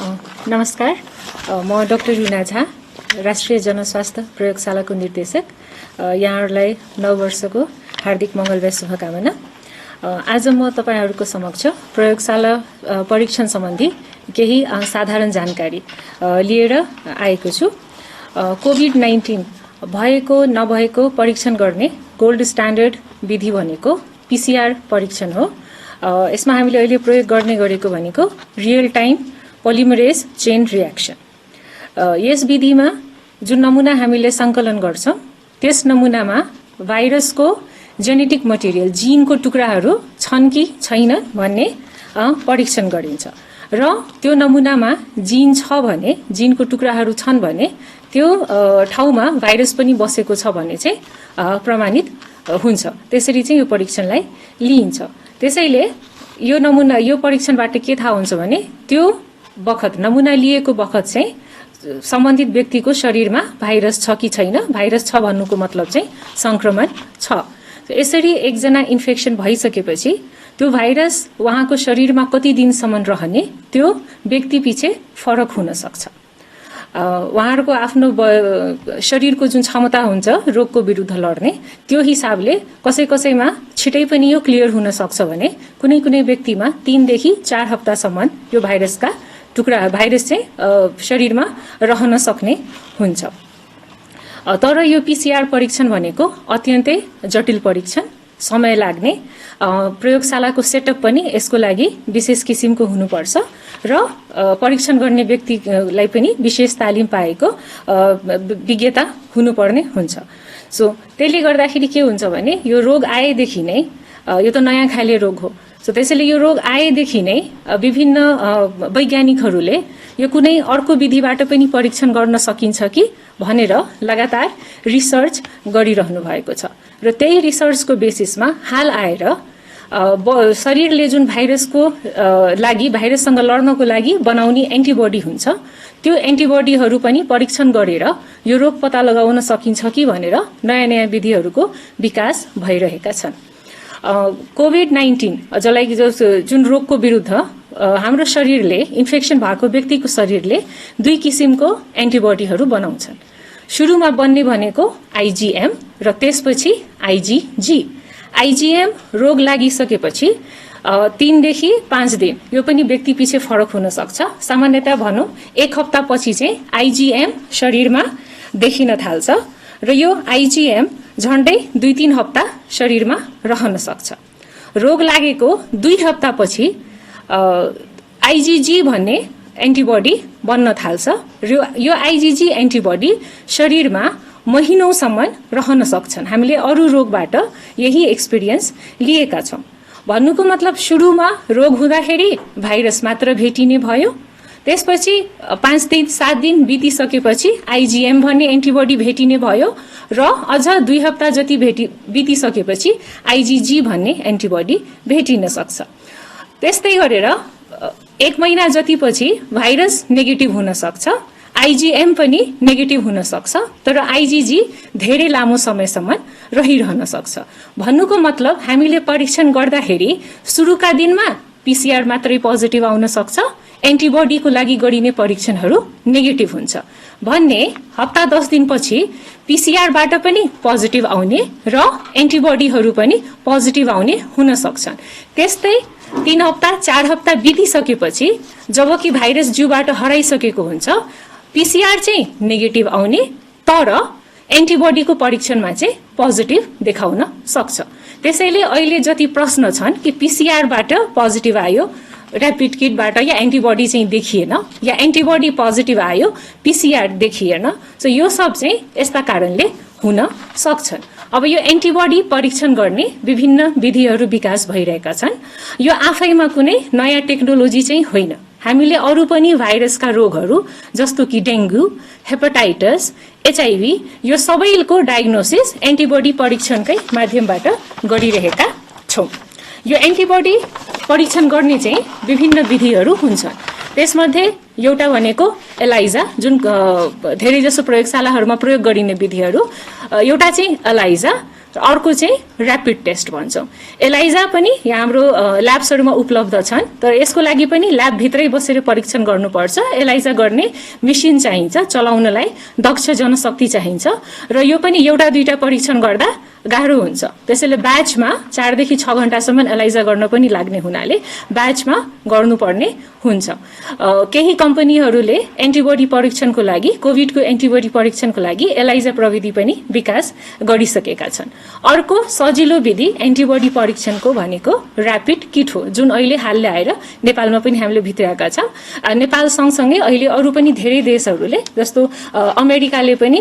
नमस्कार, म डाक्टर रुना झा, राष्ट्रिय जनस्वास्थ्य प्रयोगशालाको निर्देशक। यहाँहरूलाई नव वर्षको हार्दिक मङ्गलमय शुभकामना। आज म तपाईहरूको समक्ष प्रयोगशाला परीक्षण सम्बन्धी केही साधारण जानकारी लिएर आएको छु। कोभिड-19 भएको नभएको परीक्षण गर्ने गोल्ड स्ट्यान्डर्ड विधि भनेको पीसीआर परीक्षण हो। यसमा हामीले अहिले प्रयोग गर्ने गरेको भनेको real time polymerase chain reaction. यस विधिमा जुन नमुना हामीले सङ्कलन गर्छौँ त्यस नमुनामा भाइरसको जेनेटिक मटेरियल जिनको टुक्राहरू छन् कि छैन भन्ने परीक्षण गरिन्छ र त्यो नमुनामा जिन छ भने, जिनको टुक्राहरू छन् भने त्यो ठाउँमा भाइरस पनि बसेको छ भने चाहिँ प्रमाणित हुन्छ। त्यसरी चाहिँ यो परीक्षणलाई लिइन्छ। त्यसैले यो नमुना, यो परीक्षणबाट के थाहा हुन्छ भने त्यो बखत नमुना लिएको बखत चाहिँ सम्बन्धित व्यक्तिको शरीरमा भाइरस छ कि छैन। भाइरस छ भन्नुको मतलब चाहिँ संक्रमण छ। यसरी एकजना इन्फेक्सन भइसकेपछि त्यो भाइरस उहाँको शरीरमा कति दिनसम्म रहने त्यो व्यक्ति पछि फरक हुन सक्छ। उहाँहरूको आफ्नो शरीरको जुन क्षमता हुन्छ रोगको विरुद्ध लड्ने, त्यो हिसाबले कसै कसैमा छिटै पनि यो क्लियर हुन सक्छ भने कुनै कुनै व्यक्तिमा 3 देखि 4 हप्तासम्म यो भाइरसका टुक्रा, भाइरस चाहिँ शरीरमा रहन सक्ने हुन्छ। तर यो पीसीआर परीक्षण भनेको अत्यन्तै जटिल परीक्षण, समय लाग्ने, प्रयोगशालाको सेटअप पनि यसको लागि विशेष किसिमको हुनुपर्छ र परीक्षण गर्ने व्यक्तिलाई पनि विशेष तालिम पाएको विज्ञता हुनुपर्ने हुन्छ। सो त्यसले गर्दाखेरि के हुन्छ भने यो रोग आएदेखि नै, यो त नयाँ खाले रोग हो, सो त्यसैले यो रोग आएदेखि नै विभिन्न वैज्ञानिकहरूले यो कुनै अर्को विधिबाट पनि परीक्षण गर्न सकिन्छ कि भनेर लगातार रिसर्च गरिरहनु भएको छ र त्यही रिसर्चको बेसिसमा हाल आएर शरीरले जुन भाइरसको लागि, भाइरससँग लड्नको लागि बनाउने एन्टिबडी हुन्छ, त्यो एन्टिबडीहरू पनि परीक्षण गरेर यो रोग पत्ता लगाउन सकिन्छ कि भनेर नयाँ नयाँ विधिहरूको विकास भइरहेका छन्। कोभिड-19 जसलाई जुन रोगको विरुद्ध हाम्रो शरीरले, इन्फेक्सन भएको व्यक्तिको शरीरले 2 किसिमको एन्टिबडीहरू बनाउँछन्। सुरुमा बन्ने भनेको आइजीएम र त्यसपछि आइजीजी। आइजीएम रोग लागिसकेपछि 3 देखि 5 दिन, यो पनि व्यक्ति पछि फरक हुन सक्छ। सामान्यतया भनौँ 1 हप्तापछि चाहिँ आइजीएम शरीरमा देखिन थाल्छ र यो आइजीएम झन्डै 2-3 हप्ता शरीरमा रहन सक्छ। रोग लागेको 2 हप्तापछि आइजीजी भन्ने एन्टिबडी बन्न थाल्छ र यो आइजीजी एन्टिबडी शरीरमा महिनौसम्म रहन सक्छन्। हामीले अरू रोगबाट यही एक्सपिरियन्स लिएका छौँ। भन्नुको मतलब सुरुमा रोग हुँदाखेरि भाइरस मात्र भेटिने भयो, त्यसपछि 5 दिन 7 दिन बितिसकेपछि आइजीएम भन्ने एन्टिबडी भेटिने भयो र अझ 2 हप्ता जति बितिसकेपछि आइजीजी भन्ने एन्टिबडी भेटिन सक्छ। त्यस्तै गरेर 1 महिना जतिपछि भाइरस नेगेटिभ हुन सक्छ, आइजीएम पनि नेगेटिभ हुन सक्छ, तर आइजीजी धेरै लामो समयसम्म रहिरहन सक्छ। भन्नुको मतलब हामीले परीक्षण गर्दाखेरि सुरुका दिनमा पीसीआर मात्रै पोजिटिभ आउन सक्छ, एन्टिबडीको लागि गरिने परीक्षणहरू नेगेटिभ हुन्छ भन्ने हप्ता 10 दिनपछि पीसीआरबाट पनि पोजिटिभ आउने र एन्टिबडीहरू पनि पोजिटिभ आउने हुन सक्छन्। त्यस्तै 3 हप्ता 4 हप्ता बितिसकेपछि जबकि भाइरस जिउबाट हराइसकेको हुन्छ, पीसीआर चाहिँ नेगेटिभ आउने तर एन्टिबडीको परीक्षणमा चाहिँ पोजिटिभ देखाउन सक्छ। त्यसैले अहिले जति प्रश्न छन् कि पीसीआरबाट पोजिटिभ आयो, ऱ्यापिड किटबाट या एन्टिबडी चाहिँ देखिएन, या एन्टिबडी पोजिटिभ आयो पीसीआर देखिएन, सो यो सब चाहिँ यस्ता कारणले हुन सक्छन्। अब यो एन्टिबडी परीक्षण गर्ने विभिन्न विधिहरू विकास भइरहेका छन्। यो आफैमा कुनै नयाँ टेक्नोलोजी चाहिँ होइन। हामीले अरू पनि भाइरसका रोगहरू जस्तो कि डेङ्गु, हेपाटाइटस, एचआइभी, यो सबैको डायग्नोसिस एन्टिबडी परीक्षणकै माध्यमबाट गरिरहेका छौँ। यो एन्टिबडी परीक्षण गर्ने चाहिँ विभिन्न विधिहरू हुन्छन्। त्यसमध्ये एउटा भनेको एलाइजा, जुन धेरै जसो प्रयोगशालाहरूमा प्रयोग गरिने विधिहरू। एउटा चाहिँ एलाइजा, अर्को चाहिँ ऱ्यापिड टेस्ट भन्छौँ। एलाइजा पनि यहाँ हाम्रो ल्याब्सहरूमा उपलब्ध छन्, तर यसको लागि पनि ल्याबभित्रै बसेर परीक्षण गर्नुपर्छ। एलाइजा गर्ने मेसिन चाहिन्छ, चलाउनलाई दक्ष जनशक्ति चाहिन्छ र यो पनि एउटा दुईटा परीक्षण गर्दा गाह्रो हुन्छ। त्यसैले ब्याचमा 4 देखि 6 घण्टासम्म एलाइजा गर्न पनि लाग्ने हुनाले ब्याचमा गर्नुपर्ने हुन्छ। केही कम्पनीहरूले एन्टिबडी परीक्षणको लागि, कोभिडको एन्टिबडी परीक्षणको लागि एलाइजा प्रविधि पनि विकास गरिसकेका छन्। अर्को सजिलो विधि एन्टिबडी परीक्षणको भनेको ऱ्यापिड किट हो, जुन अहिले हालले आएर नेपालमा पनि हामीले भित्राएका छौँ। नेपाल सँगसँगै अहिले अरू पनि धेरै देशहरूले, जस्तो अमेरिकाले पनि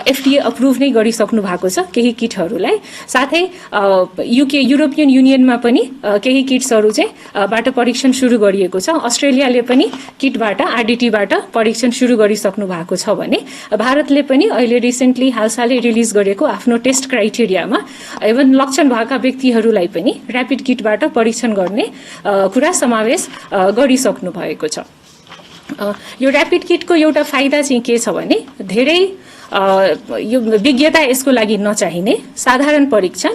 FDA अप्रुभ नै गरिसक्नु भएको छ केही किटहरूलाई। साथै युरोपियन युनियनमा पनि केही किट्सहरू चाहिँ बाट परीक्षण सुरु गरिएको छ। अस्ट्रेलियाले पनि किटबाट, RDT-बाट परीक्षण सुरु गरिसक्नु भएको छ भने भारतले पनि अहिले रिसेन्टली हालसालै रिलिज गरेको आफ्नो टेस्ट क्राइटेरियामा इभन लक्षण भएका व्यक्तिहरूलाई पनि ऱ्यापिड किटबाट परीक्षण गर्ने कुरा समावेश गरिसक्नु भएको छ। यो ऱ्यापिड किटको एउटा फाइदा चाहिँ के छ भने धेरै यो विज्ञता यसको लागि नचाहिने, साधारण परीक्षण,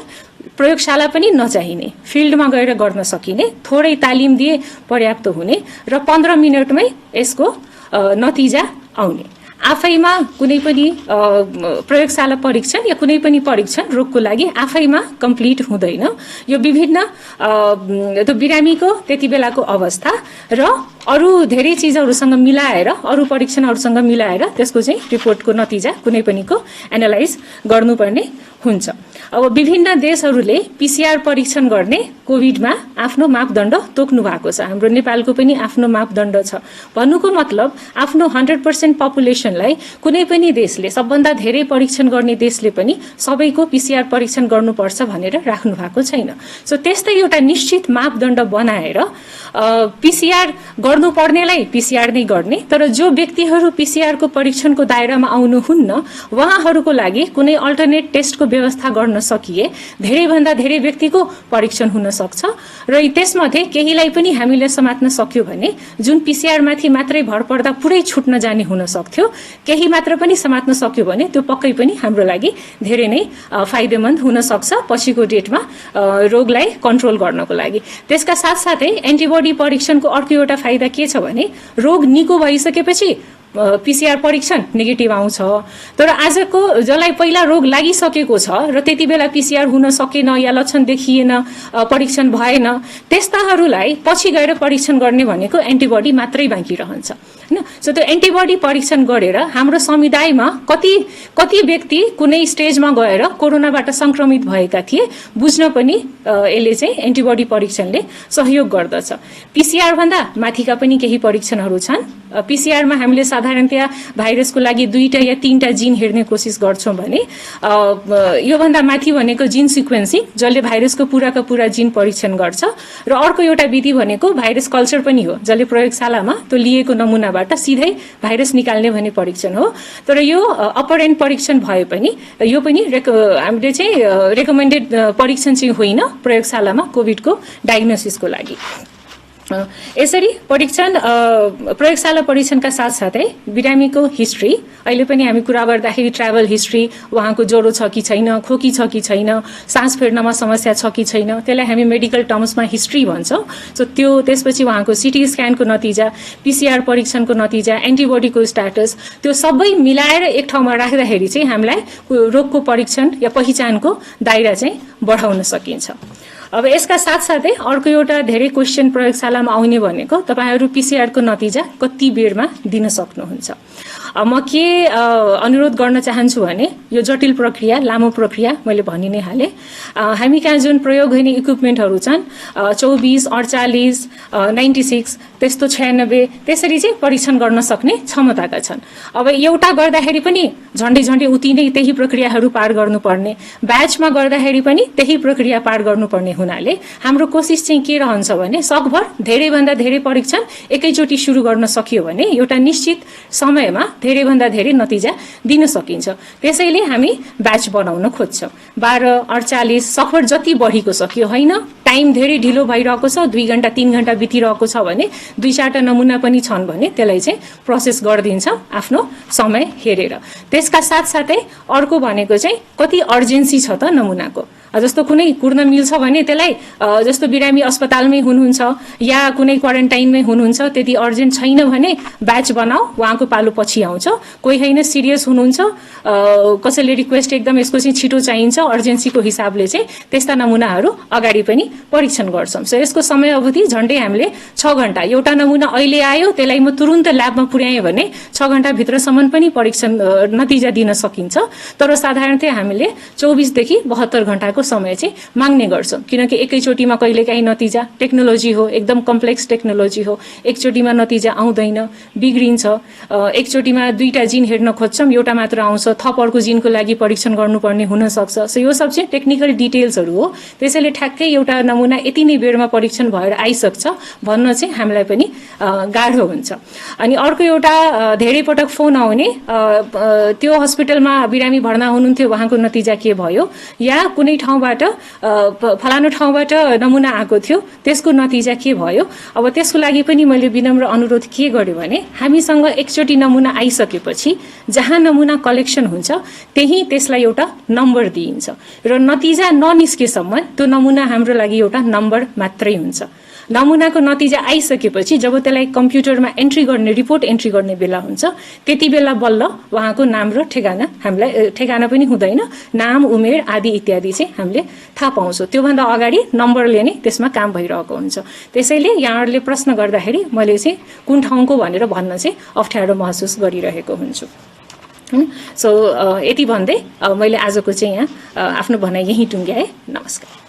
प्रयोगशाला पनि नचाहिने, फिल्डमा गएर गर्न सकिने, थोरै तालिम दिए पर्याप्त हुने र 15 मिनटमै यसको नतिजा आउने। आफैमा कुनै पनि प्रयोगशाला परीक्षण या कुनै पनि परीक्षण रोगको लागि आफैमा कम्प्लिट हुँदैन। यो विभिन्न बिरामीको त्यति बेलाको अवस्था र अरू धेरै चिजहरूसँग मिलाएर, अरू परीक्षणहरूसँग मिलाएर त्यसको चाहिँ रिपोर्टको नतिजा कुनै पनिको एनालाइज गर्नुपर्ने हुन्छ। अब विभिन्न देशहरूले PCR परीक्षण गर्ने कोभिडमा आफ्नो मापदण्ड तोक्नु भएको छ। हाम्रो नेपालको पनि आफ्नो मापदण्ड छ। भन्नुको मतलब आफ्नो 100% पपुलेसनलाई कुनै पनि देशले, सबभन्दा धेरै परीक्षण गर्ने देशले पनि सबैको PCR परीक्षण गर्नुपर्छ भनेर राख्नु भएको छैन। सो त्यस्तै एउटा निश्चित मापदण्ड बनाएर PCR गर्नुपर्नेलाई PCR नै गर्ने, तर जो व्यक्तिहरू PCR को परीक्षणको दायरामा आउनुहुन्न उहाँहरूको लागि कुनै अल्टरनेट टेस्टको व्यवस्था गर्न सकिए धेरैभन्दा धेरै व्यक्तिको परीक्षण हुन सक्छ र त्यसमध्ये केहीलाई पनि हामीले समात्न सक्यो भने जुन PCR माथि मात्रै भर पर्दा पुरै छुट्न जाने हुन सक्थ्यो, केही मात्र पनि समात्न सक्यो भने त्यो पक्कै पनि हाम्रो लागि धेरै नै फाइदेमन्द हुन सक्छ पछिको डेटमा रोगलाई कन्ट्रोल गर्नको लागि। त्यसका साथसाथै एन्टिबडी परीक्षणको अर्को एउटा फाइदा के छ भने रोग निको भइसकेपछि PCR परीक्षण नेगेटिभ आउँछ, तर आजको जसलाई पहिला रोग लागिसकेको छ र त्यति बेला PCR हुन सकेन या लक्षण देखिएन, परीक्षण भएन, त्यस्ताहरूलाई पछि गएर परीक्षण गर्ने भनेको एन्टिबडी मात्रै बाँकी रहन्छ हैन। सो त्यो एन्टिबडी परीक्षण गरेर हाम्रो समुदायमा कति व्यक्ति कुनै स्टेजमा गएर कोरोनाबाट संक्रमित भएका थिए बुझ्न पनि यसले चाहिँ एन्टिबडी परीक्षणले सहयोग गर्दछ। PCR भन्दा माथिका पनि केही परीक्षणहरू छन्। PCR मा हामीले साधारणतया भाइरसको लागि 2टा या 3टा जिन हेर्ने कोसिस गर्छौं भने यो भन्दा माथि भनेको जिन सिक्वेन्सिङ, जसले भाइरसको पुराका पुरा जिन परीक्षण गर्छ, र अर्को एउटा विधि भनेको भाइरस कल्चर पनि हो, जसले प्रयोगशालामा त्यो लिएको नमुनाबाट सिधै भाइरस निकाल्ने भन्ने परीक्षण हो। तर यो अपर एन्ड परीक्षण भए पनि यो पनि हामीले चाहिँ रेकमेन्डेड परीक्षण चाहिँ होइन प्रयोगशालामा कोभिडको डायग्नोसिसको लागि। यसरी परीक्षण प्रयोगशाला परीक्षणका साथसाथै बिरामीको हिस्ट्री, अहिले पनि हामी कुरा गर्दाखेरि ट्राभल हिस्ट्री, उहाँको ज्वरो छ कि छैन, खोकी छ कि छैन, सास फेर्नमा समस्या छ कि छैन, त्यसलाई हामी मेडिकल टर्म्समा हिस्ट्री भन्छौँ। सो त्यो त्यसपछि उहाँको सिटी स्क्यानको नतिजा, PCR परीक्षणको नतिजा, एन्टिबडीको स्ट्याटस, त्यो सबै मिलाएर एक ठाउँमा राख्दाखेरि चाहिँ हामीलाई रोगको परीक्षण या पहिचानको दायरा चाहिँ बढाउन सकिन्छ। अब यसका साथसाथै अर्को एउटा धेरै क्वेशन प्रयोगशालामा आउने भनेको तपाईहरु PCR को नतिजा कति बेरमा दिन सक्नुहुन्छ। म के अनुरोध गर्न चाहन्छु भने यो जटिल प्रक्रिया, लामो प्रक्रिया मैले भनि नै हाले। हामी कहाँ जुन प्रयोग हुने इक्विपमेन्टहरु छन् 24, 48, 96 त्यस्तो 96 त्यसरी चाहिँ परीक्षण गर्न सक्ने क्षमताका छन्। अब एउटा गर्दाखेरि पनि झन्डै उति नै त्यही प्रक्रियाहरु पार गर्नुपर्ने, ब्याचमा गर्दाखेरि पनि त्यही प्रक्रिया पार गर्नुपर्ने हुनाले हाम्रो कोशिश चाहिँ के रहन्छ भने सकभर धेरै भन्दा धेरै परीक्षण एकैचोटी सुरु गर्न सकियो भने एउटा निश्चित समयमा धेरै भन्दा धेरै नतिजा दिन सकिन्छ। त्यसैले त्यसैले हामी ब्याच बनाउन खोज्छौँ। 12:48 सफर जति बढीको सक्यो होइन, टाइम धेरै ढिलो भइरहेको छ, 2 घण्टा 3 घण्टा बितिरहेको छ भने 2-4टा नमुना पनि छन् भने त्यसलाई चाहिँ प्रोसेस गरिदिन्छौँ आफ्नो समय हेरेर। त्यसका साथसाथै अर्को भनेको चाहिँ कति अर्जेन्सी छ त नमुनाको। जस्तो कुनै कुर्न मिल्छ भने त्यसलाई जस्तो बिरामी अस्पतालमै हुनुहुन्छ या कुनै क्वारेन्टाइनमै हुनुहुन्छ, त्यति अर्जेन्ट छैन भने ब्याच बनाऊ, उहाँको पालो पछि आउँछ। कोही होइन सिरियस हुनुहुन्छ, कसैले रिक्वेस्ट एकदम यसको चाहिँ छिटो चाहिन्छ अर्जेन्सीको हिसाबले चाहिँ त्यस्ता नमुनाहरू अगाडि पनि परीक्षण गर्छौँ। सो यसको समय अवधि झन्डै हामीले 6 घण्टा, एउटा नमुना अहिले आयो त्यसलाई म तुरुन्त ल्याबमा पुर्याएँ भने 6 घण्टाभित्रसम्म पनि परीक्षण नतिजा दिन सकिन्छ। तर साधारणतया हामीले 24 देखि 72 घण्टाको समय चाहिँ माग्ने गर्छौँ, किनकि एकैचोटिमा कहिलेकाहीँ नतिजा, टेक्नोलोजी हो, एकदम कम्प्लेक्स टेक्नोलोजी हो, एकचोटिमा नतिजा आउँदैन, बिग्रिन्छ। एकचोटिमा 2टा जिन हेर्न खोज्छौँ, एउटा मात्र आउँछ, थप अर्को जिनको लागि परीक्षण गर्नुपर्ने हुनसक्छ। सो यो सब चाहिँ टेक्निकल डिटेल्सहरू हो। त्यसैले ठ्याक्कै एउटा नमुना यति नै बेरमा परीक्षण भएर आइसक्छ भन्न चाहिँ हामीलाई पनि गाह्रो हुन्छ। अनि अर्को एउटा धेरै पटक फोन आउने, त्यो हस्पिटलमा बिरामी भर्ना हुनुहुन्थ्यो, उहाँको नतिजा के भयो, या कुनै ठाउँबाट फलानु ठाउँबाट नमुना आएको थियो त्यसको नतिजा के भयो। अब त्यसको लागि पनि मैले विनम्र अनुरोध के गरेँ भने हामीसँग एकचोटि नमुना आइसकेपछि जहाँ नमुना कलेक्सन हुन्छ त्यही त्यसलाई एउटा नम्बर दिइन्छ र नतिजा ननिस्केसम्म त्यो नमुना हाम्रो लागि एउटा नम्बर मात्रै हुन्छ। नमुनाको नतिजा आइसकेपछि जब त्यसलाई कम्प्युटरमा एन्ट्री गर्ने, रिपोर्ट एन्ट्री गर्ने बेला हुन्छ, त्यति बेला बल्ल उहाँको नाम र ठेगाना, हामीलाई ठेगाना पनि हुँदैन, नाम, उमेर आदि इत्यादि चाहिँ हामीले थाहा पाउँछौँ। त्योभन्दा अगाडि नम्बरले नै त्यसमा काम भइरहेको हुन्छ। त्यसैले यहाँहरूले प्रश्न गर्दाखेरि मैले चाहिँ कुन ठाउँको भनेर भन्न चाहिँ अप्ठ्यारो महसुस गरिरहेको हुन्छु। सो यति भन्दै मैले आजको चाहिँ यहाँ आफ्नो भनाइ यहीँ टुङ्ग्याएँ। नमस्कार।